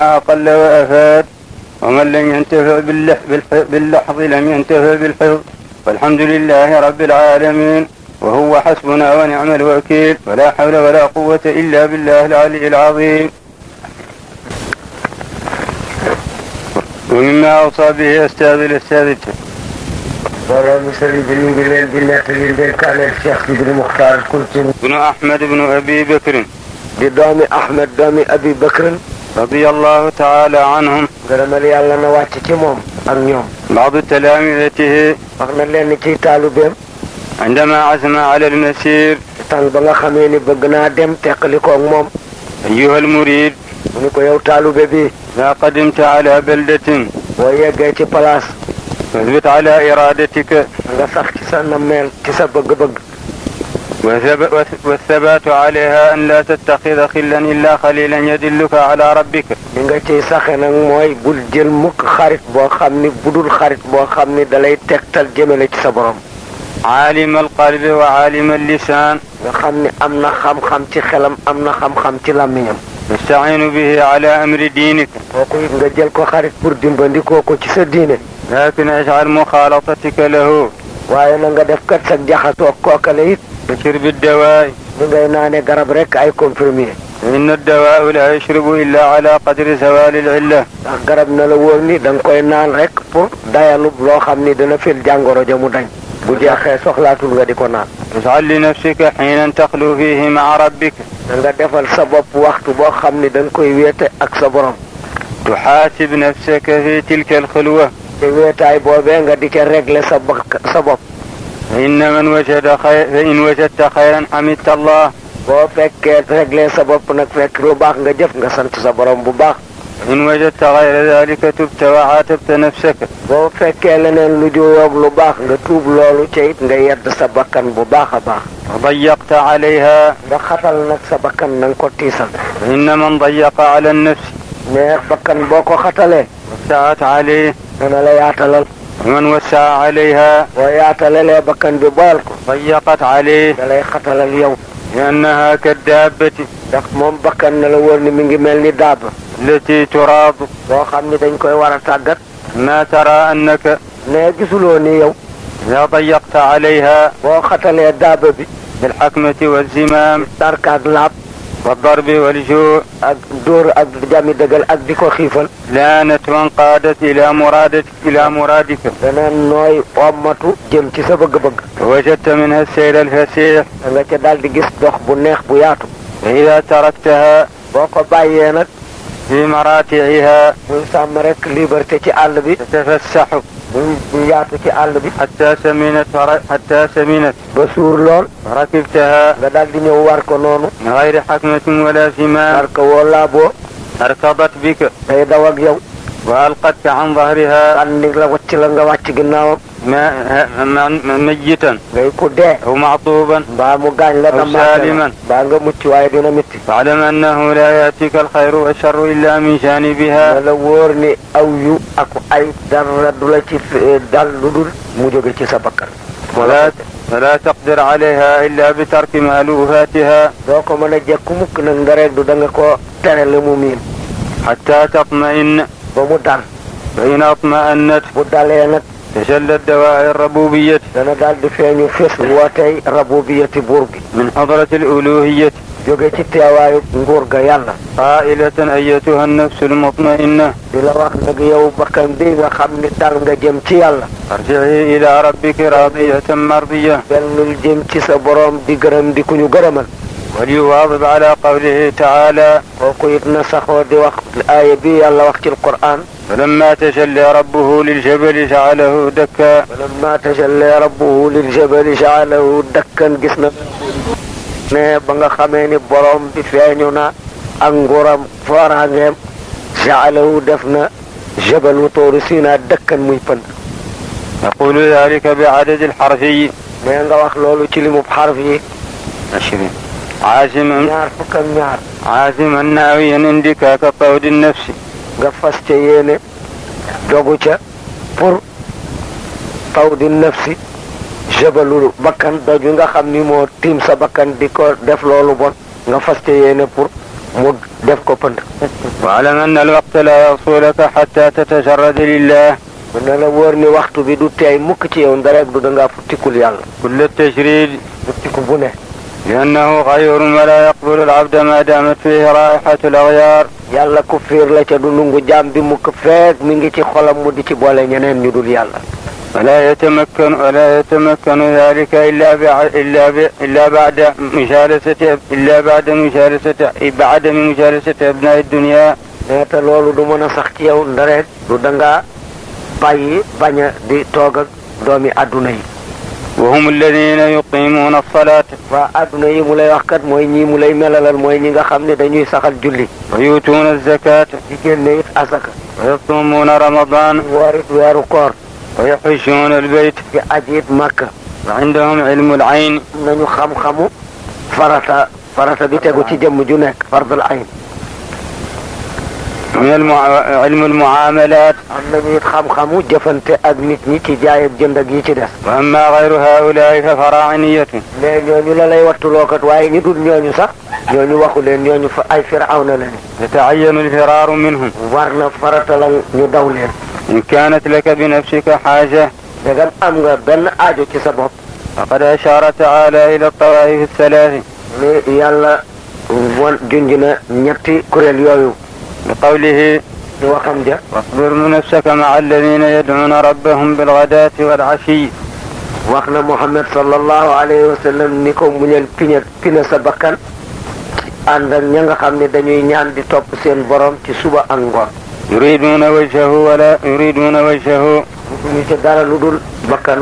أقل وأفاد، ومن لم ينتفع باللحظ لم ينتفع بالحفظ. والحمد لله رب العالمين، وهو حسبنا ونعم الوكيل، ولا حول ولا قوة إلا بالله العلي العظيم. ومما أوصى به أستاذ بن أحمد بن أبي بكر بدومي أحمد دومي أبي بكر رضي الله تعالى عنهم gërëmal yàlla na wàcc ci moom ak ñoom. بعض تلامذته wax na leen ci taalubeem عندما عزم على المسير: tàng ba nga xamee ni bëgg naa dem teqalikoo ak moom. أيها المريد، mu ni ko yow taalube bi إذا قدمت على بلدة boo yeggee ci place فاثبت على إرادتك nga sax ci sa nammeel ci sa bëgg-bëgg. والثبات عليها أن لا تتخذ خلا إلا خليلا يدلك على ربك. li nga ciy saxe nag mooy bul jël mukk xarit boo xam ni budul xarit boo xam ni dalay tegtal jëmale ci sa borom. عالم القلب وعالم اللسان، nga xam ni am na xam-xam ci xelam am na xam-xam ci làmmiñam. تستعين به على أمر دينك، kooku it nga jël ko xarit pour dimbandikoo ko ci sa diine. لكن اجعل مخالطتك له waaye na nga def kat sa jaxasoo kookale it بشرب الدواء، li ngay naane garab rek ay comprimé. فإن الدواء لا يشرب إلا على قدر زوال العلة. ndax garab na la wóor ni da nga koy naan rek pour dayalub loo xam ni dana fil jàngoro ja mu dañ. bu jeexee soxlaatul nga di ko naan. اجعل لنفسك حينا تخلو فيه مع ربك، da nga defal sa bopp waxtu boo xam ni da nga koy wéete ak sa borom. تحاسب نفسك في تلك الخلوة، te wéetaay boobee nga di ca régler sa bopp. فإن فإن وجدت خيرا حمدت الله، boo fekkee régler sa bopp nag fekk lu baax nga jëf nga sant sa borom bu baax. إن وجدت غير ذلك تبت وعاتبت نفسك. boo fekkee leneen lu juyoog lu baax nga tuub loolu ca it nga yedd sa bakkan bu baax a baax. وضيقت عليها، nga xatal nag sa bakkan na nga ko tiisal. فإن من ضيق على النفس mais bakkan boo ko xatalee وسعت عليه، dana la yaatalal. ومن وسع عليها boo yaatalalee bakkan bi boyal ko ضيقت عليه، da lay xatalal yow. لأنها كالدابة ndax moom bakkan na la wóor ni mi ngi mel ni daaba التي تراض. boo xam ni dañ koy war a tàggat. ما ترى أنك mais gisuloo ni yow إذا ضيقت عليها boo xatalee daaba bi بالحكمة والزمام tarkaak laab والضرب والجوع ak dóor ak jami dëggal ak di ko xiifal لانت وانقادت إلى مرادك، dana nooy ommatu jëm ci sa bëgg-bëgg. ووجدت منها السير الفسيح. da nga ca daal di gis dox bu neex bu yaatu. فإذا تركتها boo ko bàyyee nag في مراتعها muy sàmm rek liberté ci àll bi تتفسح muy yaatu ci àll bi حتى سمنت ba suur lool ركبتها nga daal di ñëw war ko noonu من غير حكمة ولا زمام، war ko woo laaboo اركضت بك day daw ak yow وألقتك عن ظهرها sànni la wàcc la nga wàcc ginnaawam ميتا ngay ku dee أو معطوبا mbaa mu gaañ la أو damaate سالما. mbaa nga mucc waaye dina mitti. فاعلم أنه لا يأتيك الخير والشر إلا من جانبها. na la wóor ni aw yu ak ay dara du la ci dal lu dul mu jóge ci sa bakkan. فلا تقدر عليها إلا بترك مألوفاتها doo ko mën a jekku mukk nag nga rek du da nga ko tere li mu miin حتى تطمئن. ba mu dal. فإن اطمأنت bu dalee nag تجلت دواعي الربوبية dana daal di feeñu fés wootey rabubiyati buur gi من حضرة الألوهية، jóge ci teewaayu nguur ga yàlla. قائلة أيتها النفس المطمئنة di la wax nag yow bakkan bi nga xam ni dal nga jëm ci yàlla. ارجعي إلى ربك راضية مرضية. dellul jëm ci sa borom di gërëm di ku ñu gërëmal. وليواظب على قوله تعالى: kooku it na saxoo di wax aaya bi yàlla wax ci alquran. فلما تجلى ربه للجبل جعله دكا. falamma tajalla rabbuhu liljabali ja'alahu dakkan. gis na ne ba nga xamee ni borom bi feeñu na ak nguuram fooraangeem ja'alahu def na jabalu Tuuri Sinaa dakkan muy pënd. يقول ذلك بعدد الحرفي mais nga wax loolu ci limub xarf yi 20 عازما ñaar fukk ak ñaar. عازما ناويا اندكاك قود النفس. nga fas ca yéene dogu ca pour tawdi nafsi jabalu bakkan doju nga xam ni moo tiim sa bakkan di ko def loolu bon nga fas ca yéene pour mu def ko pënd. واعلم أن الوقت لا يغصو لك حتى تتجرد لله. mu ne la wóor ni waxtu bi du teey mukk ci yow ndarek du dangaa futtikul yàlla. كل التجريد futtiku bu ne. لأنه غيور ولا يقبل العبد ما دامت فيه رائحة الأغيار. yàlla ku fiir la ca du nungu jaam bi mukk feek mi ngi ci xolam mu di ci boole ñeneen ñu dul yàlla. ولا يتمكن ذلك إلا بعد مجالسة أبناء الدنيا. neeta loolu du mën a sax ci yow ndarek du dangaa bàyyi bañ a di toog ak doomi adduna yi. وهم الذين يقيمون الصلاة. waa adduna yi mu lay wax kat mooy ñii mu lay melalal mooy ñi nga xam ne dañuy saxal julli. ويؤتون الزكاة. di génne it asaka. ويصومون رمضان. woorit weeru koor. ويحجون البيت. di aji it Makka. وعندهم علم العين. nañu xam-xamu farata bi tegu ci jëmm ju nekk fardul ayn. علم المعاملات. am nañu it xam-xamu jëfante ak nit ñi ci jaay ak jënd ak yi ci des. وأما غير هؤلاء ففراعنية. mais ñooñu la lay wattuloo kat waaye ñu dul ñooñu sax ñooñu waxu leen ñooñu fa ay firawna leen. يتعين الفرار منهم. war na farata la ñu daw leen. إن كانت لك بنفسك حاجة. dagam am nga benn aajo ci sa bopp. فقد أشار تعالى إلى الطوائف الثلاث. ni yàlla won junj na ñetti kuréel yooyu. بقوله di waxam ja. واصبر نفسك مع الذين يدعون ربهم بالغداة والعشي. wax na Muhammad sallallahu alayhi wa sallam ni ko muñal pina sa bakkan ànd ak ña nga xam ne dañuy ñaan di topp seen borom ci suba ak ngoon. يريدون وجهه ولا يريدون وجهه. ñu ci dara lu dul bakkan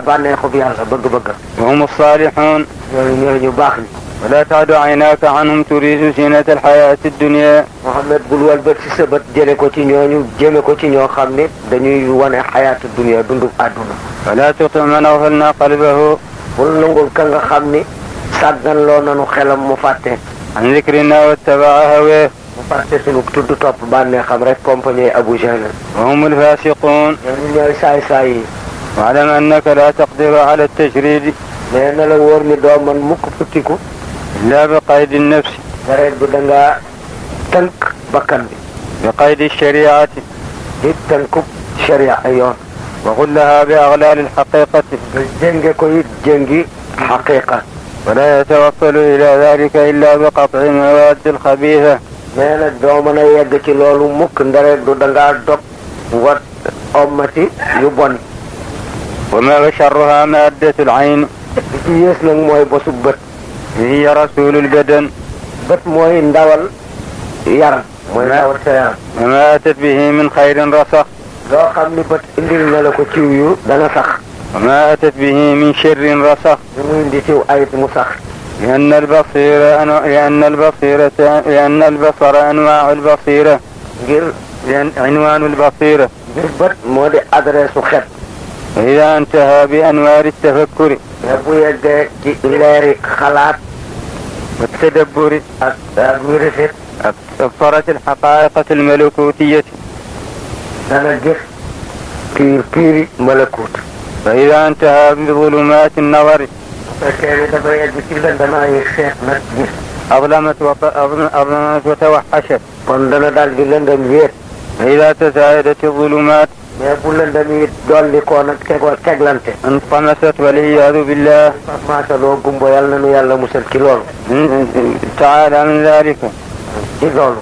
bànneexub yàlla bëgg-bëgg. وهم الصالحون. ñooñu ñu baax ñi. ولا تعد عيناك عنهم تريد زينة الحياة الدنيا. Muhammad bul walbat ci sa bët jële ko ci ñooñu jëme ko ci ñoo xam ne dañuy wane xayaatu dunya dundub àdduna. ولا تطع من أغفلنا قلبه. bul nangul ka nga xam ni sàggan loo nanu xelam mu fàtte. عن ذكرنا واتبع هواه. mu fàtte sunu tudd topp bànnee xam rek compagnie Abu Jahl. وهم الفاسقون. ñooñu ñooy saay-saay yi. واعلم أنك لا تقدر على التجريد. mais na la wóor ni doo man mukk futtiku. إلا بقيد النفس. dareet bu dangaa tënk bakkan bi. بقيد الشريعة. di tënkub sharia ay yoon. وغلها بأغلال الحقيقة. nga jénge ko it jéngi xaqiqa. ولا يتوصل إلى ذلك إلا بقطع المواد الخبيثة. mais nag doo mën a yegg ci loolu mukk ndareet du dangaa dog wat ommati yu bon. وما وشرها مادة العين. li ci yées nag mooy bosu bët. هي رسول البدن. bët mooy ndawal yaram. mooy ndawal sa yaram. وما أتت به من خير رسخ. loo xam ni bët indil na la ko ciw yu dana sax. وما أتت به من شر رسخ. li mu indi ciw ayit mu sax. لأن البصر أنواع البصيرة. لأن عنوان البصيرة. ngir bët moo di adresse u xet. وإذا انتهى بأنوار التفكر. mais bu yeggee ci leeri xalaat. والتدبر. ak wérifit. أبصرت الحقائق الملكوتية. dana gis piiri malakut. فإذا انتهى بظلمات النظر. bu fekkee ni dafa yegg ci lëndamaayu seet nag gis. أظلمت وتوحشت. kon dana daal di lëndam wéet. فإذا تزايدت الظلمات. mais bu lëndam yi dolli koo nag teglante. انطمست والعياذ بالله maasaloo gumbo yàlla na nu yàlla musal ci loolu. تعالى من ذلك. ci loolu.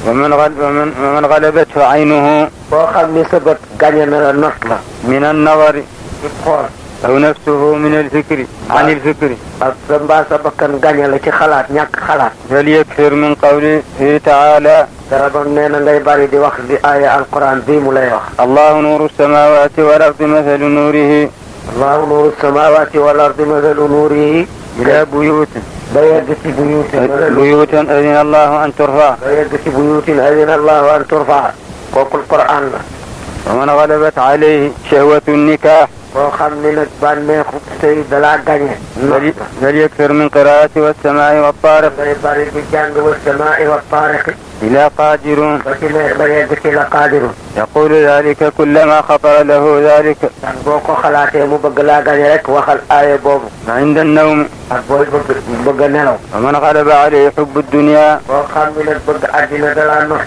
ومن غلبته عينه. boo xam ni sa bët gañe na la not la. من النظر. ci xool. أو نفسه من الفكر. عن الفكر. ak sa mbaa sa bakkan gañe la ci xalaat ñàkk xalaat. فليكثر من قوله تعالى. darabam nee na ngay bari di wax di aaya alquran bii mu lay wax. الله نور السماوات والأرض مثل نوره. allahu nuuru samaawaati wal ardi mathalu nuurihi. إلى بيوت. ba yegg ci بيوتا أذن الله أن ترفع. ba yegg ci buyuutin adina allahu an turfaa. kooku alquran la. ومن غلبت عليه شهوة النكاح. boo xam ni nag bànneexu sëy dalaa gañe. فليكثر من قراءة والسماء والطارق. ngay bari di jàng wa samaa'i wa taariqi. إلى قادرون ba ci ne ba yegg ci la qaadirun يقول ذلك كلما خطر له ذلك dan boo ko xalaatee mu bëgg laa gañe rek waxal aaye boobu عند النوم ak booy bëgg a nelaw ومن غلب عليه حب الدنيا boo xam ne nag bëgg àddina dalaa nox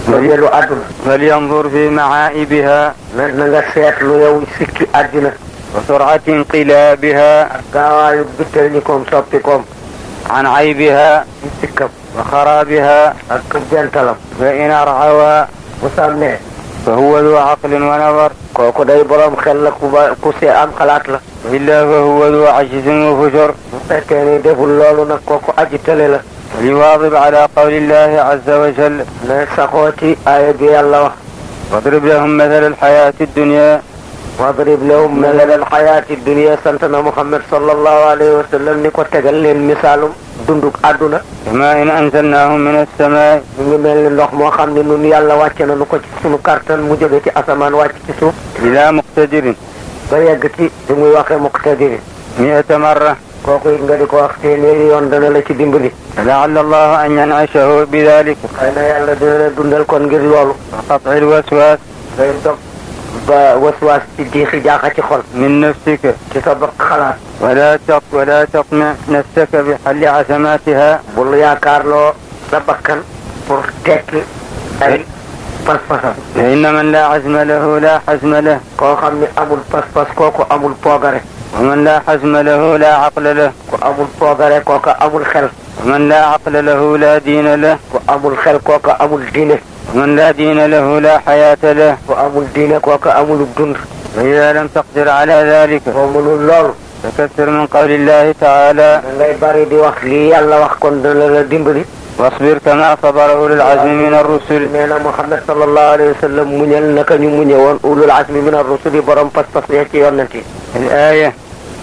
bëggeelu àdduna فلينظر في معائبها na nga seetlu yow sikki àddina وسرعة انقلابها ak gaawaayu bittal ñi koom soppi koom عن عيبها ci sikkam وخرابها ak gentalam فإن أرعوها bu sàmmee فهو ذو عقل ونظر kooku day boroom xel la ku see am xalaat la وإلا فهو ذو عجز وفجر bu fekkee ni deful loolu nag kooku aji tële la ليواظب على قول الله عز وجل ne saxoo ci aaya bi yàlla wax واضرب لهم مثل الحياة الدنيا wadrib lahum mathal alxayaati dunia sant na Muhammad sallallahu alayhi wa sallam ni ko tegal leen misaalum dunduk àdduna كماء أنزلناه من السماء mu ngi mel ni ndox moo xam ne nun yàlla wàcce na nu ko ci sunu kartan mu jóge ci asamaan wàcc ci suuf إلى مقتدر ba yegg ci di muy waxee muqtadiri 100 مرة kooku it nga di ko wax téeméeri yoon dana la ci dimbali لعل الله أن ينعشه بذلك xëy na yàlla dina la dundal kon ngir loolu وقطع الوسواس ngay dog ba waswaas ci diixi jaaxa ci xol من نفسك ci sa bëgg xalaat ولا تطمع نفسك بحل عزماتها bul yaakaarloo sa bakkan pour tekki ay pas-pasam فإن من لا عزم له لا حزم له koo xam ne amul pas-pas kooku amul poogare ومن لا حزم له لا عقل له ku amul poogare kooku amul xel ومن لا عقل له لا دين له ku amul xel kooku amul diine ومن لا دين له لا حياة له ku amul diine kooku amul dund فإذا لم تقدر على ذلك boo mënul loolu فكثر من قول الله تعالى da ngay bari di wax lii yàlla wax kon dana la dimbali واصبر كما صبر أولو العزم من الرسل nee na Muhammad sallallahu alayhi wa sallam muñal naka ñu muñe woon ulul azmi min ar-rusuli borom pas-pas ya ci yonent yi الآية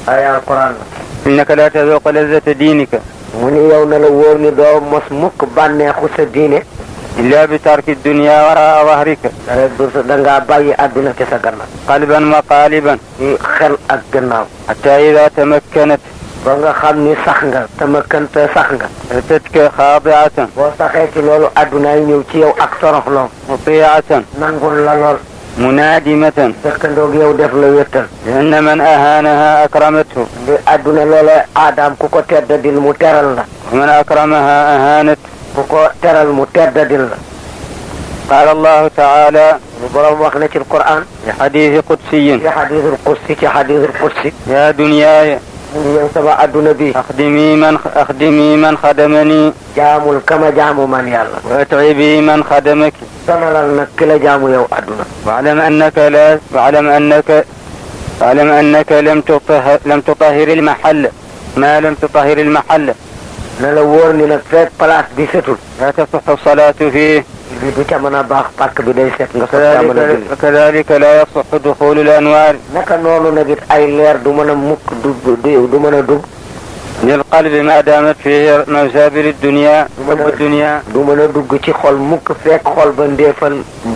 aya alquran la إنك لا تذوق لذة دينك mu ni yow na la wóor ni doo mos mukk bànneexu sa diine إلا بترك الدنيا وراء ظهرك rek du sa dangaa bàyyi àdduna ci sa gannaaw قلبا وقالبا ci xel ak gannaaw حتى إذا تمكنت ba nga xam ni sax nga tamakante sax nga أتتك خاضعة boo saxee ci loolu àddunaay ñëw ci yow ak toroxloo مطيعة nangul la lool منادمة dëkkandoog yow def la wéttal لأن من أهانها أكرمته di àdduna loola aadaam ku ko teddadil mu teral la ومن أكرمها أهانت ku ko teral mu teddadil la قال الله تعالى lu borom wax na ci Alquran في حديث قدسي ci xadiisul qudsi ci xadiisul qudsi يا دنياي mu ngi yow sama àdduna bi أخدمي من خدمني jaamul kama jaamu man yàlla وأتعبي من خدمك sonalal nag ki la jaamu yow àdduna واعلم أنك لم تطهر المحل ما لم تطهر المحل na la wóor ni nag fekk place bi setul لا تصح الصلاة فيه bi du ca mën a baax pàkk bi day set nga soog a mën a julli وكذلك لا يصح دخول الأنوار naka noonu nag it ay leer du mën a mukk du mën a dugg للقلب ما دامت فيه مزابل الدنيا حب الدنيا du mën a dugg ci xol mukk fekk xol ba ndeefal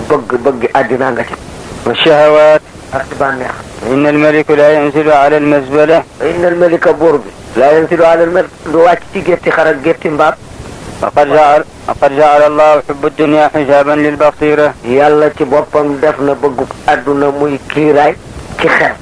bëgg àddina nga ci والشهوات ak bànneex إن الملك لا ينزل على المزبلة inna al malika buur bi laa yanzilu ala al malik du wàcc ci gétti xar ak gétti mbaam وقد جعل الله حب الدنيا حجابا للبصيرة yàlla ci boppam def na bëggu àdduna muy kiiraay ci xel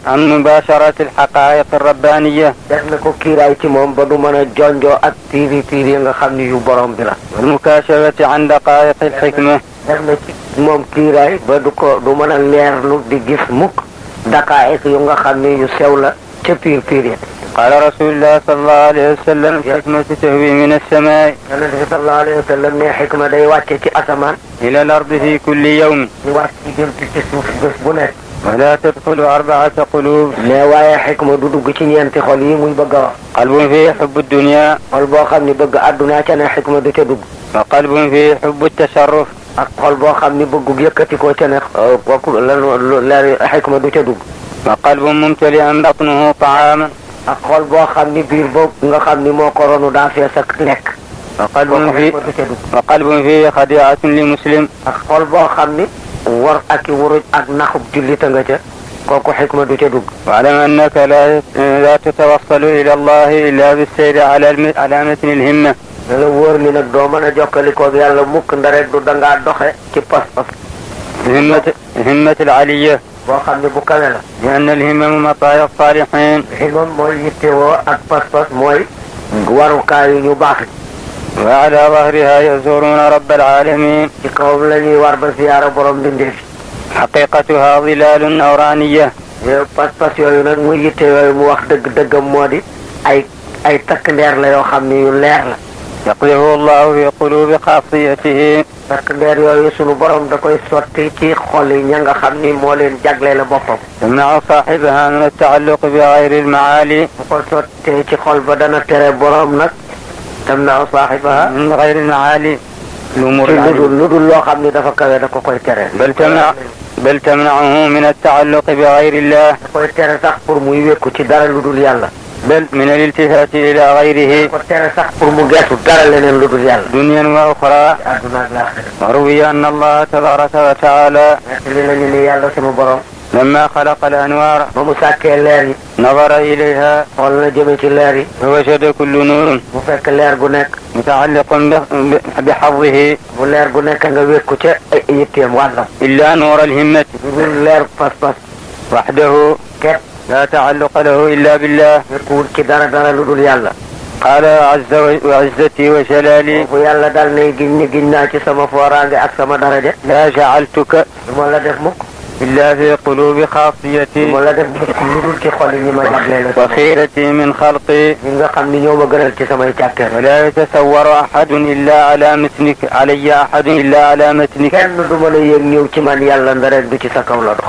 عن مباشرة الحقائق الربانية def na ko kiiraay ci moom ba du mën a jonjoo ak tiiri nga xam ni yu borom bi la والمكاشفة عن دقائق الحكمة def na ci moom kiiraay ba du mën a leerlu di gis mukk daqaa'iq yu nga xam ni yu sew la ca piir ya قال رسول الله صلى الله عليه وسلم الحكمة تهوي من السماء yonent bi sallallahu alayhi wa sallam ne xikma day wàcce ci asamaan إلى الأرض في كل يوم di wàcc ci jëm ci suuf bés bu nekk ولا تدخل 4 قلوب mais waaye xikma du dugg ci ñeenti xol yi muy bëgg a wax قلب فيه حب الدنيا xol boo xam ni bëgg àdduna ca ne xikma du ca dugg وقلب فيه حب التشرف ak xol boo xam ni bëggu yëkkati ko ca ne kooku la xikma du ca dugg وقلب ممتلئا بطنه طعاما ak xol boo xam ni biir boobu nga xam ni moo ko ronu daa fees ak lekk وقلب فيه خديعة لمسلم ak xol boo xam ni war ak i wuruj ak naxub jullita nga ca kooku xikma du ca dugg واعلم أنك لا تتوصل إلى الله إلا بالسير على متن الهمة ne la wóor ni nag doo mën a jokkalikoog yàlla mukk ndare du dangaa doxe ci pas-pas همة العلية boo xam ne bu kawe la. لأن الهمم مطايا الصالحين himam mooy yittewoo ak pas-pas mooy warukaay yu ñu baax. وعلى ظهرها يزورون رب العالمين ci kawam la ñuy war ba ziyaara borom bindee fi. حقيقتها ظلال نورانية pas-pas yooyu nag muy yitte yooyu mu wax dëggam moo di ay takk ndeer la yoo xam ne yu leer la. يقذفه الله في قلوب خاصيته takk ndeer yooyu sunu borom da koy sotti ci xol yi ña nga xam ni moo leen jagle la boppam. تمنع صاحبها من التعلق بغير المعالي bu ko sottee ci xol ba dana tere borom nag تمنع صاحبها من غير المعالي الأمور lu dul loo xam ni dafa kawe da ko koy tere. بل تمنعه من التعلق بغير الله da koy tere sax pour muy wékku ci dara lu dul yàlla. بل من الالتفات إلى غيره da ko tere sax pour mu geesu dara leneen lu dul yàlla. دنيا وأخرى. àdduna ak laaxira. وروي أن الله تبارك وتعالى li nañu ni yàlla sama borom. لما خلق الأنوار ba mu sàkkee leer yi. نظر إليها xool na jëme ci leer yi. فوجد كل نور mu fekk leer gu nekk. متعلق بحظه bu leer gu nekk nga wékku ca yitteem wàllam. إلا نور الهمة lu dul leer pas-pas. وحده képp لا تعلق له إلا بالله. wékkuwul ci dara lu dul yàlla. قال وعزتي وجلالي bu yàlla dal ne giñ naa ci sama fooraange ak sama daraja. لا جعلتك du ma la def mukk. إلا في قلوب du خاصيتي ma la def mukk lu dul ci xol yi ñi ma jagleel la. وخيرتي من خلقي ñi nga xam ni ñoo ma gënal ci samay càkkeer. ولا يتصور أحد إلا على متنك علي أحد إلا على متنك. kenn du mën a yéeg ñëw ci man yàlla ndarek du ci sa kaw la dox.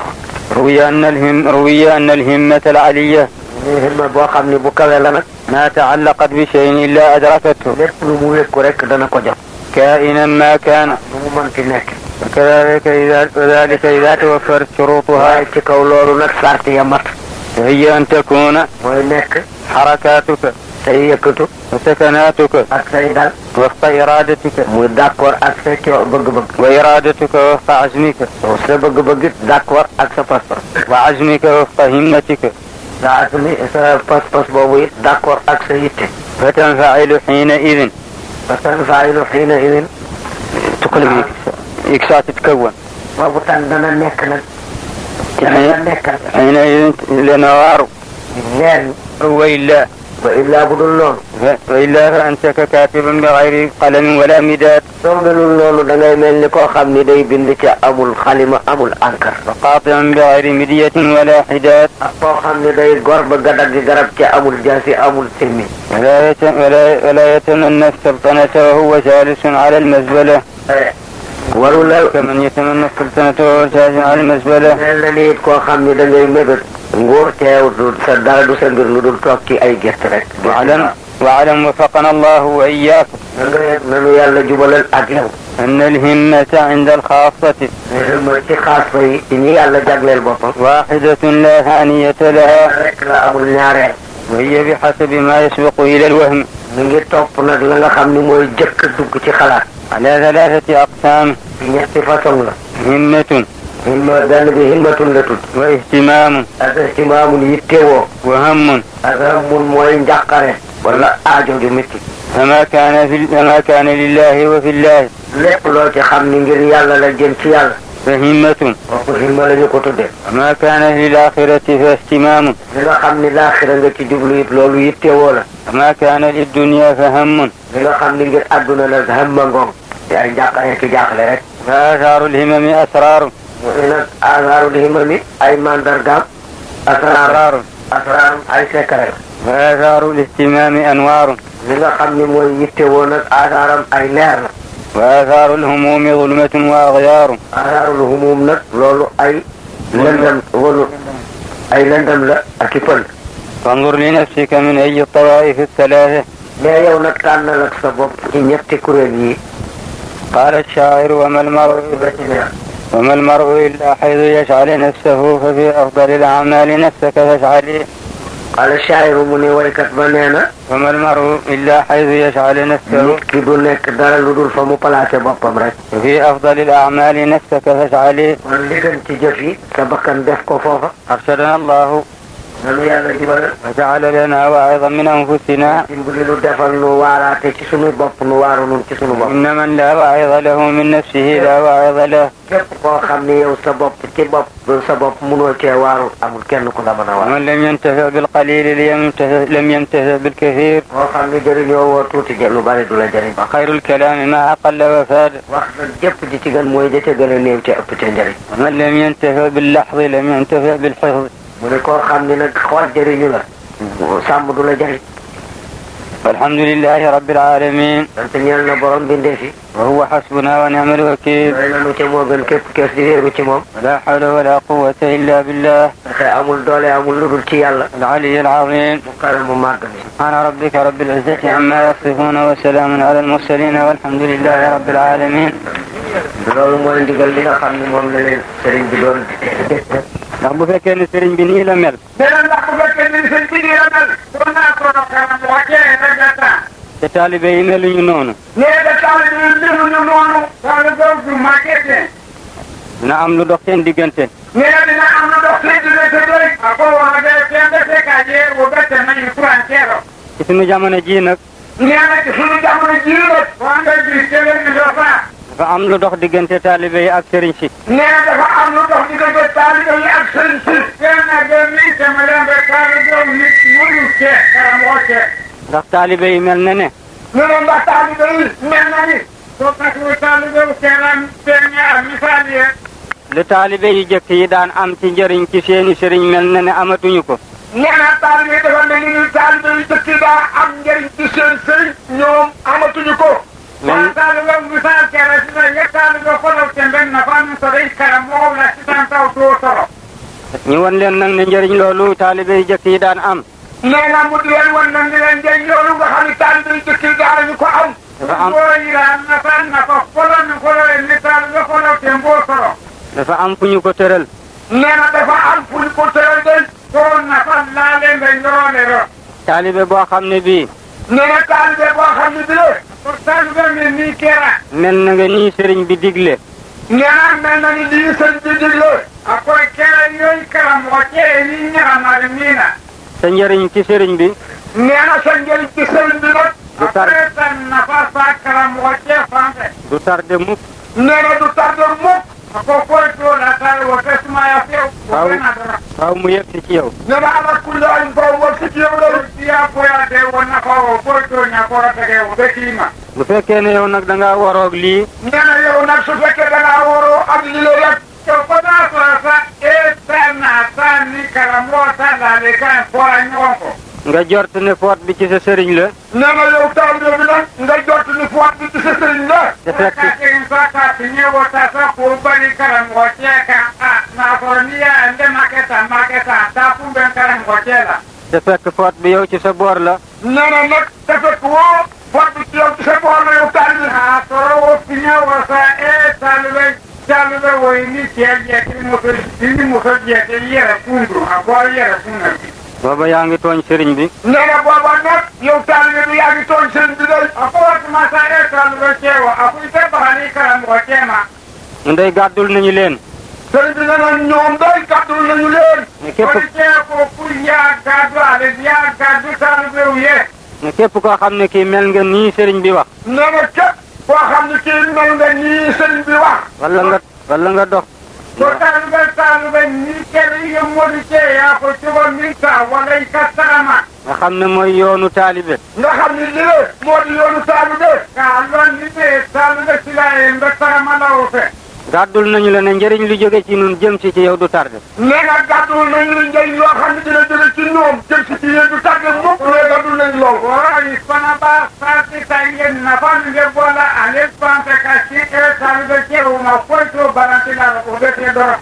روي أن الهمة العلية himma boo xam ni bu kawe la nag. ما تعلقت بشيء إلا أدركته lépp lu mu wékku rek dana ko jot. كائنا ما كان. lu mu mënti nekk. وذلك إذا توفرت شروطها waaye ci kaw loolu nag sart ya mat. وهي أن تكون mooy nekk حركاتك say yëkkatu وسكناتك ak say dal وفق إرادتك muy d'accord ak sa bëgg-bëgg. وإرادتك وفق عزمك sa bëgg-bëgg it d'accord ak sa pas-pas. وعزمك وفق همتك sa asmi sa pas-pas boobu it d'accord ak sa yitte. فتنفعل حينئذ fatanfailu xiina idin. تقلب إكسات تتكون boobu tan dana nekk nag. dana nekkal. حينئذ لنوار leer وإلا ba illaa bu dul loolu. وإلا فأنت ككاتب بغير قلم ولا مداد soo melul noonu da ngay mel ni koo xam ni day bind ca amul xalima amul encre. وقاطع بغير مدية ولا حداد ak koo xam ni day gor ba gadagg garab ca amul jaasi amul sirmi. ولا يتمنى السلطنة وهو جالس على المزبلة warula كمن يتمنى السلطنة وهو جالس على المزبلة. mel na ni it koo xam ni da ngay mébét nguur teew du sa dara du sa mbir lu dul toog ci ay gerte rek. واعلم وفقنا الله وإياك nanu yàlla jubalal ak yow. أن الهمة عند الخاصة ci xaas fa yi ci ñi yàlla jagleel boppam. واحدة لا ثانية لها rek la amul ñaareel. وهي بحسب ما يسبق إلى الوهم mi ngi topp nag la nga xam ni mooy jëkk dugg ci xalaat. على 3 أقسام. ñetti façon la. همة benn bi himmatun la tudd. واهتمام ak ihtimaamun yittewoo. وهم ak hammun mooy njàqare. wala aajo ju métti. فما كان لله وفي الله lépp loo ci xam ni ngir yàlla la jëm ci yàlla. فهمة. kooku himma la ñu ko tuddee. وما كان للآخرة فاهتمام. li nga xam ni laaxira nga ci jublu it loolu yittewoo la. وما كان للدنيا فهم. li nga xam ni ngir àdduna la hamma ngoom. te ay njàqare ki jaaxle rek. فآثار الهمم أسرار. mooy nag asaarul himami ay mandargaam. asraar ay secret. وآثار الاهتمام أنوار. li nga xam ni mooy yittewoo nag asaaram ay leer la. وآثار الهموم ظلمة وأغيار. asaarul humum nag loolu ay lëndam wala ay lëndam la ak i pël. فانظر لنفسك من أي الطوائف الثلاثة. mais yow nag tànnal ak sa bopp ci ñetti kuréel yi. قال الشاعر وما المرء إلا حيث يجعل نفسه ففي أفضل الأعمال نفسك فاجعل. قال الشاعر mu ne waykat ba nee na. وما المرء إلا حيث يجعل نفسه nit ki du nekk dara lu dul fa mu placé boppam rek. ففي أفضل الأعمال نفسك فاجعل. kon li gën ci jëf yi sa bakkan def ko foofa. أرشدنا الله nanu yàlla jubal. وجعل لنا واعظا من أنفسنا dimbali nu defal nu waaraate ci sunu bopp nu waaru nun ci sunu bopp. إن من لا واعظ له من نفسه لا واعظ له képp koo xam ne yow sa bopp ci bopp sa bopp munoo cee waaru amul kenn ku la mën a waar. ومن لم ينتفع بالقليل لم ينتفع بالكثير koo xam ne jëriñoo woo tuuti lu bari du la jëriñ. وخير الكلام ما أقل وفاد wax na jëpp ji ci gën mooy da ca gën a néew ca ëpp ca njëriñ. ومن لم ينتفع باللحظ لم ينتفع بالحفظ mu ne koo xam ne nag xool jëriñu la sàmm du la jëriñ. والحمد لله رب العالمين sant ñeel na borom bindee fi. وهو حسبنا ونعم الوكيل doy na nu ca moo gën képp kees di wéeru ci moom. ولا حول ولا قوة إلا بالله te amul doole amul lu dul ci yàlla. العلي العظيم mu karal mu màgg mi. سبحان ربك رب العزة عما يصفون وسلام على المرسلين والحمد لله رب العالمين. loolu mooy ndigal li nga xam ne moom la leen sëriñ bi doon. ndax bu fekkee ne sëriñ bi nii la mel. dana ndax bu fekkee ne sëriñ bi nii la mel. doon naa ko kanam wàccee rek la taa. te taalibe yi meluñu noonu. nee na taalibe yi meluñu noonu. taalibe du màggete. dina am lu dox seen diggante. nee na dina am lu dox seen diggante doy. a ko wax de kenn de kaje wo bette nañu turanceero. ci sunu jamono ji nag. nee na ci sunu jamono ji nag. waa nga gis keneen ni doo faa. dafa am lu dox diggante taalibe yi ak sëriñ si. nee na dafa am lu dox diggante taalibe yi ak sëriñ si. kenn nag nii sama leen ba taalibe nit mënu cee karam woo cee. ndax taalibe yi mel na ne. nee na ndax taalibe yi mel na ni. soo taxawu taalibe wu keeram feeñe ak misaal yi. lu taalibe yu jëkk yi daan am ci njëriñ ci seeni sëriñ mel na ne amatuñu ko. nee na taalibe yi dafa mel ni taalibe yu jëkk yi daa am njëriñ ci seen sëriñ ñoom amatuñu ko. waaw taalibe misaal keeram si ne yegg taalibe xoolal te mbenn na fa am sa day karam moo la si daan taw doo soro. ñu won leen nag ne njëriñ loolu taalibe yu jëkk yi daan am. nee na mu di leen wan nag ni leen njëriñ loolu nga xam ne taalibe yu jëkk yi daanañu ko am. dafa am boo yiraan na fan na ko xoolal ni xoolal ni taalibe xoolal te mboo soro. dafa am fu ñu ko tëral. nee na dafa am fu ñu ko tëral de. soo na fan laa leen de ñoroole ro. taalibe boo xam ne bii. nee na taalibe boo xam ne bii. pour taalibe mi nii keera. mel na nga nii sëriñ bi digle. nee na mel na ni lii sëriñ bi digle. a koy keera yooyu karam moo cee ni ñaramari nii na. sa njëriñ ci sëriñ bi. nee na sa njëriñ ci sëriñ bi nag. du tar après tan na fa sa karam moo cee fante. du tarde mukk. nee na du tarde mukk. a ko koy too la taal wa te suma ya feew. waaw na dara. waaw mu yegg si ci yow. nee na ala kulli ayin ko wol si ci yow la. yaa boyaate woon na ko woo koy too ña ko ratege wo be kiima. bu fekkee ne yow nag da ngaa waroog lii. nee na yow nag su fekkee da ngaa waroo ak li la rek. yow ko naa soo sa sa ni karam moo sa laale kan fora ñoŋ ko. nga jort ne foot bi ci sa sëriñ la. nee na yow taalibe bi nag nga jot ni foot bi ci sa sëriñ la. te fekk sa ñëwo ta sa ko bari karam moo cee ka naa soo ni yaa ende maketa ta kumben karam moo cee la. te fekk foot bi yow ci sa boor la. nee na nag te fekk woo foot bi ci yow ci sa boor la yow taalibe. soro wo fi ñëwo sa taalibe woy ni cee jeeti ni muso jeeti yere kundu a boo yere kundu. booba yaa ngi tooñ sëriñ bi. nee na booba nag yow taalibe bi yaa ngi tooñ sëriñ bi day. a ko watuma sa taalibe ceewo a kuy te baxali karamɔgɔ ceema. ñu ndey gàddul nañu leen. sëriñ bi nee na ñoom day gàddul nañu leen. ne képp kon cee ko pour yaa gàddu ale yaa gàddu taalibe wu ye. ne képp koo xam ne kii mel nga nii sëriñ bi wax. nee na képp koo xam ne kii mel nga nii sëriñ bi wax. wala nga dox. ko taalibe nii kenn yi modi cee yaa ko cogo min ta wala i ka tagama. nga xam ne mooy yoonu taalibe. nga xam ne lii moo di yoonu taalibe. kaa loon li bee taalibe si laa yee nga tagama la wo fe. gàddul nañu la ne njëriñ lu jóge ci ñun jëm si ci yow du tardé. nee na gàddul nañu la njëriñ loo xam ne dina jóge ci ñoom jëm si ci yéen du tardé mukk. nee gàddul nañu lool. waaye fana ba sarti ta yéen nafa mi nge bola ale pante ka si e taalibe ceewu ma koy to baranti la o be te doro.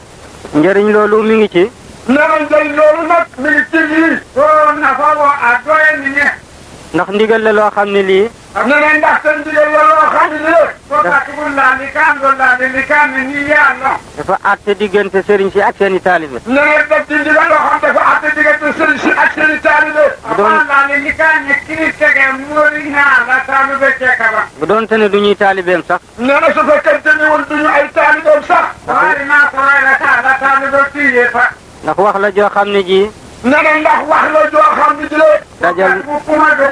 njëriñ loolu mi ngi ci. nee na njëriñ loolu nag mi ngi ci lii. o nafa wo a doye ni ne. ndax ndigal la loo xam ne lii. nee na ndax seen ndigal la loo xam ne lii. ko katugul laa li kaan do laa li kaan ne nii yaa la. dafa àtte diggante sëriñ si ak seeni taalibe. nee na def ci ndigal loo xam dafa àtte diggante sëriñ si ak seeni taalibe. laa li kaan ne kii tege muuri ñaa la taalibe ceekaba. bu doon te ne du ñuy taalibeem sax. nee na su fekkente ni woon duñu ay taalibeem sax. waaye naa soroy la kaa la taalibe tiiyee fa. ndax wax la joo xam ne ji. nee na ndax wax la joo xam ne jëlee. dajal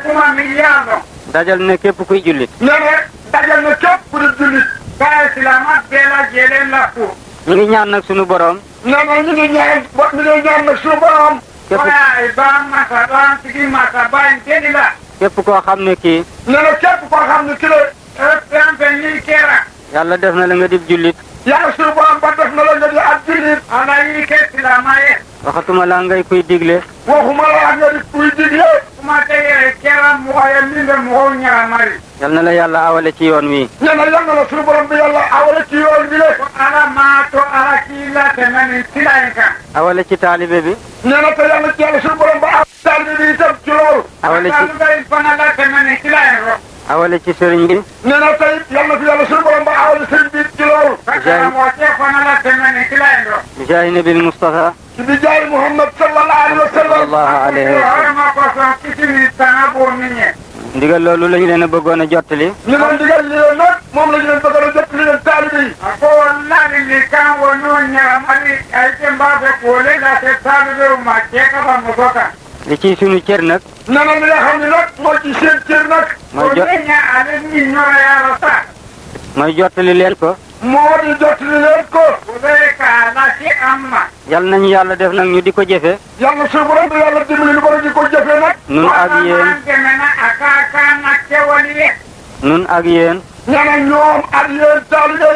kuma milliardo. dajal ne képp kuy jullit. nee na dajal na képp ku di jullit. ba islamat bela jëlee la ko. ñu ngi ñaan nag sunu borom. nee na ñu ngi ñaan nag sunu borom. képp ba masa ba tigi masa ba inteni la. képp koo xam ne kii. nee na képp koo xam ne ki la. ni kera. yàlla def na la nga dib jullit. yàlla sunu borom ba def na la nga di ab jullit. ala yi ke silamaye. waxatuma la ngay kuy digle. waxuma la nga di kuy digle. kuma tey kera mɔgɔ ye min bɛ mɔgɔw ɲagamari. yal na la yàlla awale ci yoon wi. nee na yal na la sunu borom bi yàlla awale ci yoon bi le. ko ala maa to ala k'i latɛmɛ nin sira in kan. awale ci taalibe bi. nee na te yàlla ci yàlla sunu borom ba aw taalibe bi itam ci loolu. awale ci taalibe fana latɛmɛ nin sira in rɔ. awale ci sëriñ bi. nee na tey yal na fi yàlla sunu borom ba awale sëriñ bi ci loolu. karamɔgɔ fana latɛmɛ nin sira in rɔ. bi jaahi nabil Mustafa. bi jaahi Muhammad sallallahu alayhi wa sallam. sallallahu alayhi wa sallam. ma ko sɔn kisi ni tanga b'o min ye. ndigal loolu lañu leen a bëggoon a jottali. ñu doon ndigal li leen nag moom la ñu leen bëggoon a jottali leen taalibe yi. a ko laali li kan wo ñoo ñagamali ay te mbaa fe koole la te taalibe wu ma cee ka ba muso kan. li ci sunu cër nag. nee na li nga xam ne nag moo ci seen cër nag. mooy jot ko ña ale ñi ñoro yaaro sa. mooy jottali leen ko. moo di jottali leen ko. bu dee ka la ci am ma. yal nañu yàlla def nag ñu di ko jëfe. yàlla suñu borom bi yàlla dimbali lu bari di ko jëfee nag. nun ak yéen nun ak yéen. nee na ñoom ak yéen taalibe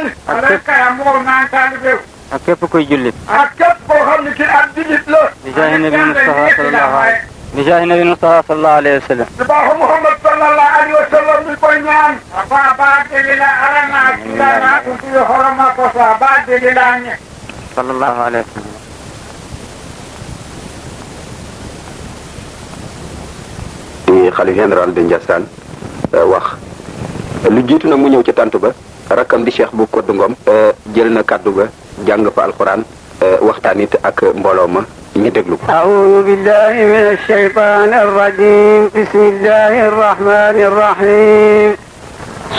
yi. ak képp kuy jullit. ak képp koo xam ne kii ak jullit la. bi jaahi nabi Mustafa sallallahu alayhi bi jaahi nabi Mustafa sallallahu alayhi wa sallam. di baaxu Muhammad sallallahu alayhi wa sallam mi koy ñaan. ba deli la arana kila na kuntu horoma ko sa ba deli la ñe. sallallahu alayhi wa sallam. di xalif général de Ndiassane wax lu jiitu nag mu ñëw ca tànt ba rakkam di cheikh bu Koddu Ngom jël na kàddu ga jàng fa alquran waxtaan it ak mbooloo ma ñu déglu ko. أعوذ بالله من الشيطان الرجيم بسم الله الرحمن الرحيم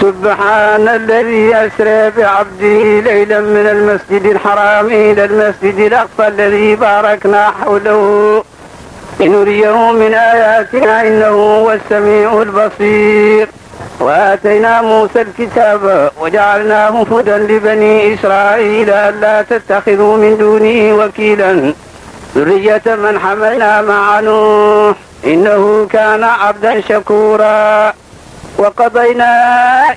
سبحان الذي أسرى بعبده ليلا من المسجد الحرام إلى المسجد الأقصى الذي باركنا حوله لنريه من آياتنا إنه هو السميع البصير وآتينا موسى الكتاب وجعلناه هدى لبني إسرائيل ألا تتخذوا من دونه وكيلا ذرية من حملنا مع نوح إنه كان عبدا شكورا وقضينا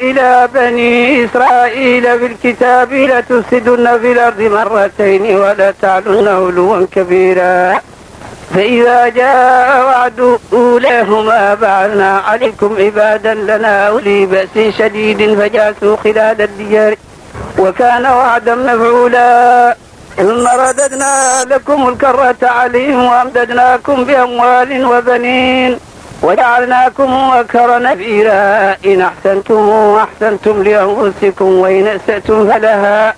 إلى بني إسرائيل بالكتاب لتفسدن في الأرض مرتين ولا تعلن علوا كبيرا فإذا جاء وعد أولاهما بعثنا عليكم عبادا لنا أولي بأس شديد فجاسوا خلال الديار وكان وعدا مفعولا ثم رددنا لكم الكرة عليهم وأمددناكم بأموال وبنين وجعلناكم أكثر نفيرا إن أحسنتم أحسنتم لأنفسكم وإن أسأتم فلها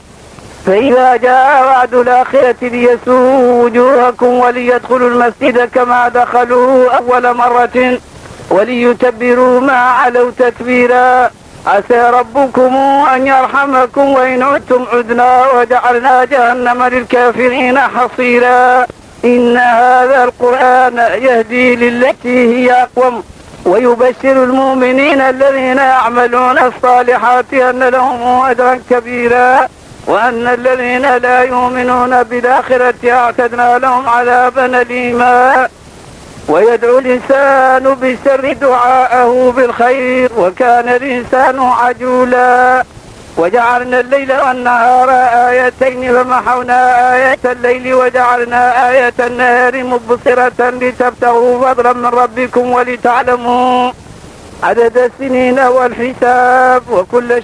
فإذا جاء وعد الآخرة ليسوءوا وجوهكم وليدخلوا المسجد كما دخلوه أول مرة وليتبروا ما علوا تتبيرا عسى ربكم أن يرحمكم وإن عدتم عدنا وجعلنا جهنم للكافرين حصيرا إن هذا القرآن يهدي للتي هي أقوم ويبشر المؤمنين الذين يعملون الصالحات أن لهم أجرا كبيرا وأن الذين لا يؤمنون بالآخرة أعتدنا لهم عذابا أليما ويدعو الإنسان بالشر دعاءه بالخير وكان الإنسان عجولا وجعلنا الليل والنهار آيتين فمحونا آية الليل وجعلنا آية النهار مبصرة لتبتغوا فضلا من ربكم ولتعلموا عدد السنين والحساب وكل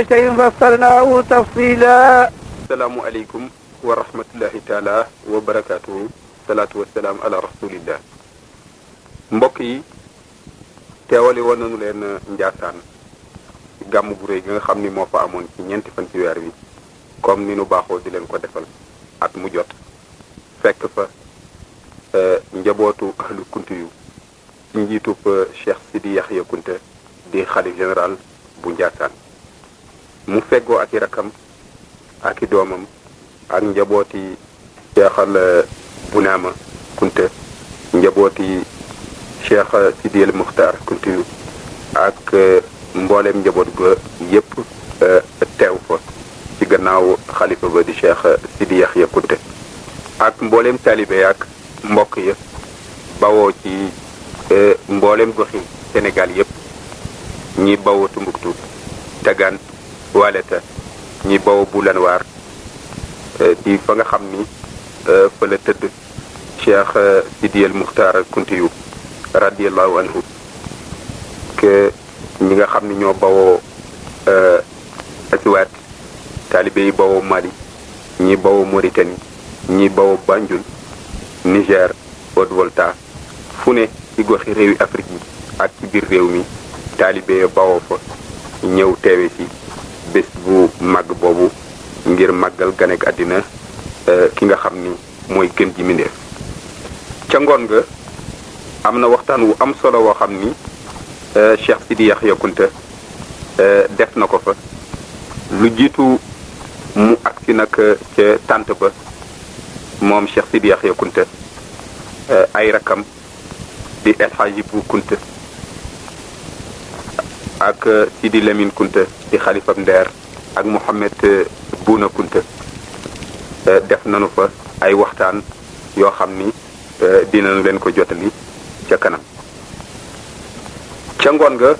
شيء فصلناه تفصيلا. السلام عليكم ورحمة الله تعالى وبركاته. salaatu wasalaam ala rasulillah. mbokk yi teewali woon nañu leen Njaasaan ci gàmm gu réy gi nga xam ni moo fa amoon ci ñeenti fan ci weer wi comme ni nu baaxoo di leen ko defal at mu jot fekk fa njabootu ahlu kunti yu ci njiitub Cheikh Sidi Yaxya Kunte di xalif général bu Njaasaan mu feggoo ak i rakam ak i doomam ak njabooti Cheikh al Bunaama Kunta njabooti Cheikh Sidi El Muxtaar Kuntiyu ak mbooleem njaboot ba yépp teew fa ci gannaaw xalifa ba di Cheikh Sidi Yaxya Kunta ak mbooleem taalibe yaak mbokk ya bawoo ci mbooleem goxi Sénégal yépp ñi bawoo Tumbuktu Tagaan Waleta ñi bawoo Bulanwaar di fa nga xam ni fa la tëdd Cheikh Sidi El Muxtaar Kuntiyu radiyallahu anhu ke ñi nga xam ni ñoo bawoo Asiwaat taalibe yi bawoo Mali ñi bawoo Mauritanie ñi bawoo Banjul Niger Haute-Volta fu ne ci goxi réewi Afrique yi ak ci biir réew mi taalibe bawoo fa ñëw teewe ci bés bu màgg boobu ngir màggal ganek àddina ki nga xam ni mooy gën ji mindeef ca ngoon nga am na waxtaan wu am solo woo xam ni Cheikh Sidi Yaxya Kunta def na ko fa lu jiitu mu agsi nag ca tànt ba moom Cheikh Sidi Yaxya Kunta ay rakam di El Hadji Bu Kunta ak Sidi Lamine Kunta di xalifam Ndeer ak Mohamed Buuna Kunta def nañu fa ay waxtaan yoo xam ni dinañu leen ko jotali ca kanam ca ngoon nga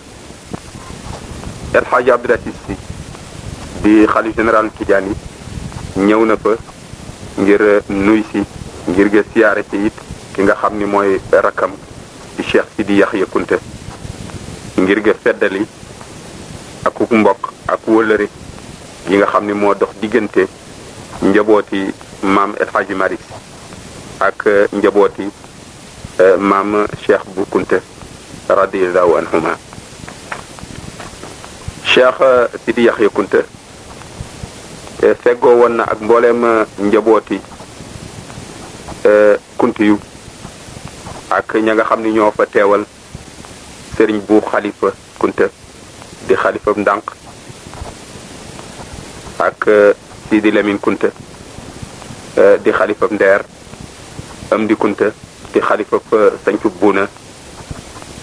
El Hadji Abdoul Aziz Sy di xalif général Tidiane yi ñëw na fa ngir nuy si ngir nga siyaare ci it ki nga xam ni mooy rakkam di Cheikh Sidi Yaxya Kunta ngir nga feddali ak ku mbokk ak wëllëre yi nga xam ni moo dox diggante njabooti maam El Hadji Malick ak njabooti maam Cheikh Bu Kunta radiyallahu anhuma Cheikh Sidi Yaxya Kunta feggoo woon na ak mbooleem njabooti Kunta yu ak ña nga xam ni ñoo fa teewal sëriñ bu Xalifa Kunta di xalifa ndànk ak Sidi Lamine Kunta di xalifa Ndeer Amdi Kunta di xalifa Sañcu Buuna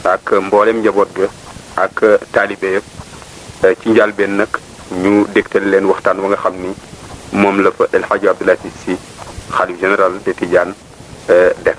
ak mboolem njaboot ga ak taalibe yëpp ci njàlbeen nag ñu dégtal leen waxtaan wa nga xam ni moom la fa El Hadji Abdoul Aziz Sy xalif général de Tidiane def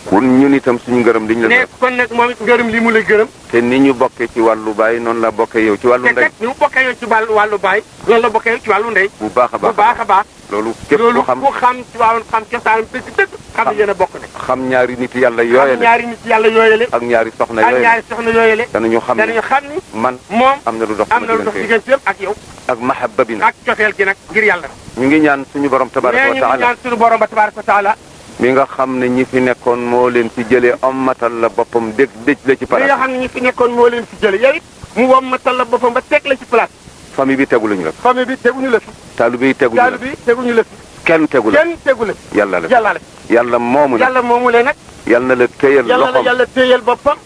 kon ñun itam suñu ngërëm liñ la ne kon nag moom it ngërëm li mu lay gërëm te ni ñu bokkee ci wàllu baay noonu la bokkee yow ci wàllu te ndey kat ni mu bokkee yow ci wàllu baay noonu la bokkee yow ci wàllu ndey bu baax a bu baax baax a baax loolu képp loolu ku xam ku xam ci wàllu xam cosaanam dëgg xam ne yéen a bokk ne xam ñaari nit yàlla xam yooyale ñaari nit yàlla yooyale ak ñaari soxna ak yooyale ñaari soxna yooyale danañu xam danañu ne xam ni man moom am na lu dox am na lu dox digganteem ak yow ak mahabba bi nag ak cofeel gi nag ngir yàlla ñu ngi ñaan suñu borom tabaraka nee wa ñu ngi taala ñaan suñu borom ba tabaraka wa taala mi nga xam ne ñi fi nekkoon moo leen fi jëlee ommatal la boppam dëj la ci li nga palaas xam ne ñi fi nekkoon moo leen fi jële yow it mu wommatal la boppam ba teg la ci place famille bi teguluñu la fi famille bi teguñu la fi taalibe yi teguñu la taalu bi teguñu la fi kenn tegu la kenn tegu la fi yàlla la yàlla la fi yàlla moomu la yàlla moomu le nag yàlla na la téyal yàlla la loxoom yàlla téyal boppam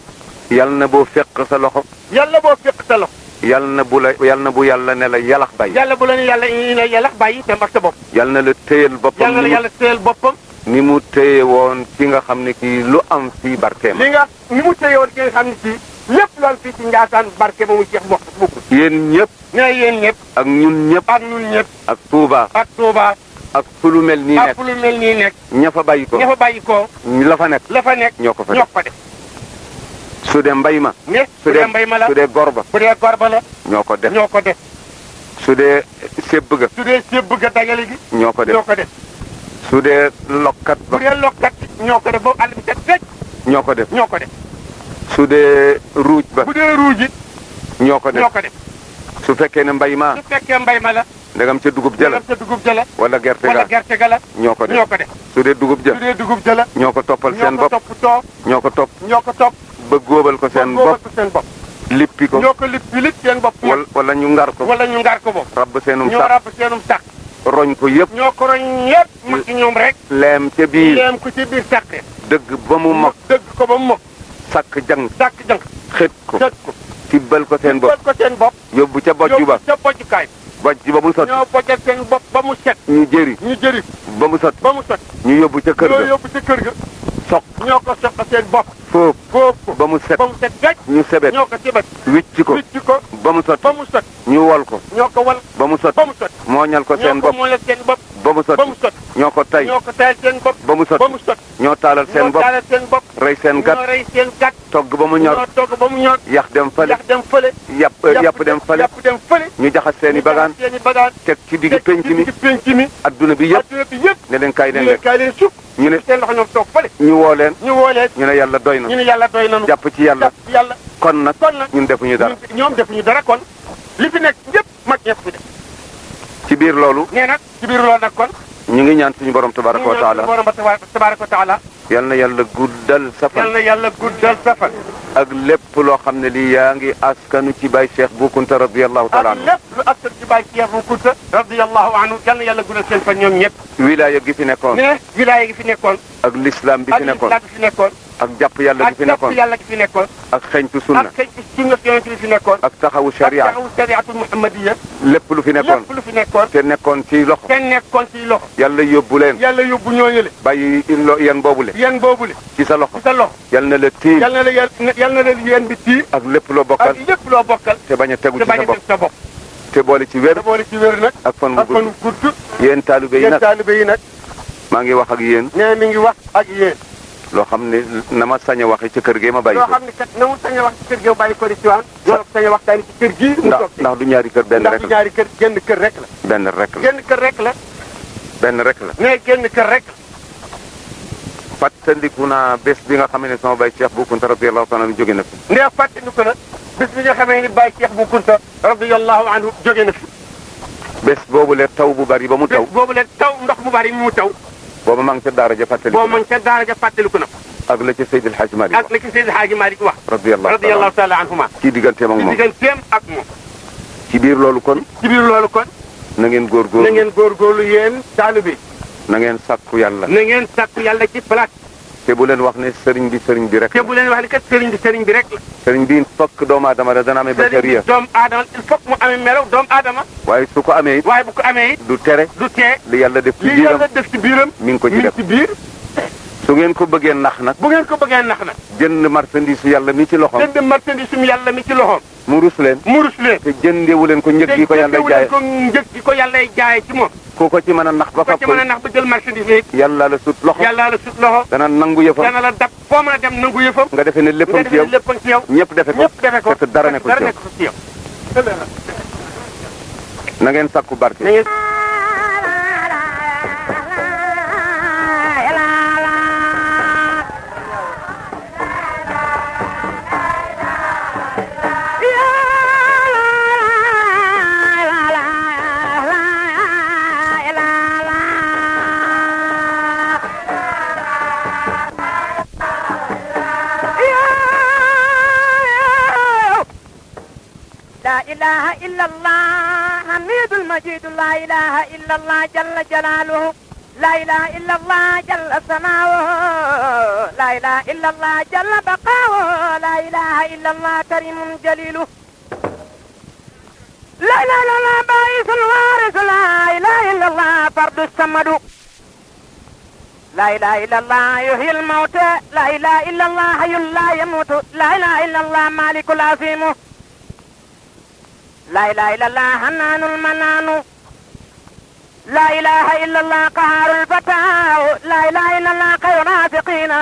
yàlla na boo fekk sa loxo yàlla boo fekk sa loxo yàlla na bu yàlla ne la yalax bay yàlla bu la ne yàlla bàyyi te mbar sa bopp yàlla na la téyal boppam yàlla la yàlla téyal boppam ni mu téye woon ki nga xam ne kii lu am fii barkeem li nga ni mu téye woon ki nga xam ne ci lépp loolu fii ci Njaasaan barke ba mu jeex bokk bokkul yéen ñëpp ne yéen ñëpp ak ñun ñëpp ak ñun ñëpp ak Touba ak Touba ak fu lu mel nii ak nekk fu lu mel nii nekk ña fa bàyyi ko ña fa bàyyi ko la fa nekk la fa nekk ñoo ko fa ñoo def ko def su dee mbay ma ne bu dee mbay ma la su dee gorba bu dee gorba la ñoo ko def ñoo ko def su dee sébb ga su dee sébb ga dajale gi ñoo ko def ñoo ko def su dee lokkat bu ba dee lokkat ñoo ko def ba àll bi set fecc ñoo ko def ñoo ko def su dee ruuj ba bu dee ruuj it ñoo ko def ñoo ko def su fekkee ne mbay ma su fekkee mbay ma la ndegam ca dugub jëla ndegam ca dugub jëla wala gerte wala ga gerte ga la ñoo ko def ñoo ko def su dee dugub su jël dee dugub jëla ñoo ko toppal seen ñoo ko bopp toppatoo ñoo ko topp ñoo ko topp ba góobal ko seen góobal bopp ko seen bopp lippi ko ñoo ko lip seen bopp wala ñu ngar ko wala ñu ngar ko bopp rabb seenum ñoo sax ràbb seenum sax roñ ko yëpp ñoo ko roñ yëpp mag ci ñoom rek leem ca biir leem ko ci biir sàqe dëgg ba mu mokk dëgg ko ba mu mokk sakk jang sàkk jënk xët ko sët ko tibbal ko seen bopp ko seen bopp yóbbu ca bojju ba yóbbu ca bojjukaay bojj ba mu sot ñoo bojjal seen bopp ba mu set ñu jëri ñu jëri ba mu sot ba mu sot ñu yóbbu ca kër ñoo ga yóbbu ca kër ga soq ñoo ko soq seen bopp foofu foofu ko ba mu set ba mu set gaj ñu sebet ñoo ko sebet wicc ko wicc ko ba mu sot ba mu sot ñu wol ko ñoo ko wal ba mu sot ba mu sot mooñal ko seen ñoo ko bopp mooñal seen bopp ba mu sot ba mu sot ñoo ko tay ñoo ko tayal seen bopp ba mu sot ba mu sot ñoo taalal seen ñoo bopp taalal seen bopp rey seen gat ñoo rey seen gat togg ba mu ñor ñoo togg ba mu ñor yax dem fale yax dem fële yàpp dem fale yàpp dem fële ñu jaxas seen i bagaan seen i bagaan teg ci digg penc mi ci penc mi adduna bi yëpp adduna bi yëpp ne leen kaay leen ñu lekk kaay leen sukk ñu ne seen loxo ñoom toog fële ñu woo leen ñu woo leen ñu ne yàlla doy ñu na ne yàlla doy nanu jàpp ci yàlla jàpp ci yàlla kon nag kon nag ñun defuñu dara ñoom defuñu dara kon li fi nekk yëpp mag ñëpp fi def ci biir loolu nee nag ci biir loolu nag kon ñu ngi ñaan suñu borom tabaraka wa taala borom tabaraka wa taala yal na yàlla guddal safal yal na yàlla guddal safal ak lépp loo xam ne lii yaa ngi askanu ci Baye Cheikh Bou Kounta radiyallahu taala ak anhu lépp lu askan ci Baye Cheikh Bou Kounta radiyallahu anhu yal na yàlla guddal seen fan ñoom ñëpp wilaya gi fi nekkoon ne wilaya gi fi nekkoon ak l'islam bi fi nekkoon ak islam bi fi nekkoon ak jàpp yàlla gi ak fi jàpp nekkoon yàlla gi fi nekkoon ak xeñtu sunna ak xëy sunna yonent bi fi nekkoon ak taxawu sharia ak taxawu shariatul muhammadiya lépp lu fi nekkoon lépp lu fi nekkoon te nekkoon ci loxo te nekkoon ci loxo yàlla yóbbu leen yàlla yóbbu ñooñule bàyyi yan boobule yéen boobule ci sa loxo ci sa loxo yal na la tiim yal na la yal na la yéen bi tii ak lépp loo bokkal ak lépp loo bokkal te bañ a tegu te ci sa bañ a bopp teg sa bopp te boole ci wér te boole ci wér nag ak fan ak bu fanu gudd gudd yéen taalibe yi yéen nag taalibe yi nag maa ngi wax ak yéen nee mi ngi wax ak yéen loo xam ne na ma sañ a waxe ci kër gi ma bàyyi loo ko xam ne kat na mu sañ a wax ci kër gi bàyyi ko di ci waan loolu sañ a waxtaan ci kër gii mu ndax toog ndax du ñaari kër benn ndax rek du la ñaari kër genn kër rek la benn rek la genn kër rek la benn rek la nee genn kër rek la fàttandiku naa bés bi nga xam ne sama Baye Cheikh Bou Kounta radiyallahu taala anhu jóge na fi nee fàttali ko nag bés bi nga xamee ni Baye Cheikh Bou Kounta radiyallahu anhu jóge na fi bés boobu le taw bu bari ba mu taw boobu leen taw ndox mu bari mu taw booba maa ngi ca daara ja fàttaliku boobu ma ngi ca daara ja fàttaliku na ak la ca Seydil Hadj Malick ak la ci Seydi Hadji Malick wax radiyallahu taala anhuma ci digganteem ak ci moom digganteem ak moom ci biir loolu kon ci biir loolu kon na ngeen na góorgóorlu ngeen góorgóorlu yéen taalibe na ngeen sàkku yàlla na ngeen sàkku yàlla ci place te bu leen wax ne sëriñ bi rek te bu leen wax ni kat sëriñ bi rek la sëriñ bi fokk doomu aadama la dana amee sëriñ bi bachariya doomu aadama il faut que mu amee melaw doomu aadama waaye su ko amee it waaye bu ko amee it du tere du tee li yàlla def ci li biiram yàlla def ci biiram mi ngi ko ci mi ngi def ci biir su ngeen ko bëggee nax nag bu ngeen ko bëggee nax nag jënd marchandise yàlla mi ci loxoom jënd marchandise sum yàlla mi ci loxoom mu rus leen mu rus leen te jëndewu leen ko njëg gi ko yàlla jaay ko njëg gi ko yàlla jaay ci moom ku ko ci mën a nax ba ko fab ci ko mën a nax ba jël marchandise yi yàlla la sut loxo yàlla la sut loxo dana nangu yëfam dana la dab foo mën a dem nangu yëfam nga defee ne léppam ci yow léppam ci yow ñëpp defe ko ñëpp defe ko fekk dara nekkul ci yow ci yow na ngeen sakku barke na ngeen لا إله إلا الله حميد المجيد لا إله إلا الله جل جلاله لا إله إلا الله جل ثناؤه لا إله إلا الله جل بقاؤه لا إله إلا الله كريم جليله لا إله إلا الله باعث الوارث لا إله إلا الله فرد الصمد لا إله إلا الله يحيي الموتى لا إله إلا الله حي لا يموت لا إله إلا الله مالك العظيم لا إله إلا الله حنان المنان لا إله إلا الله قهار الفتاة لا إله إلا الله خير رازقين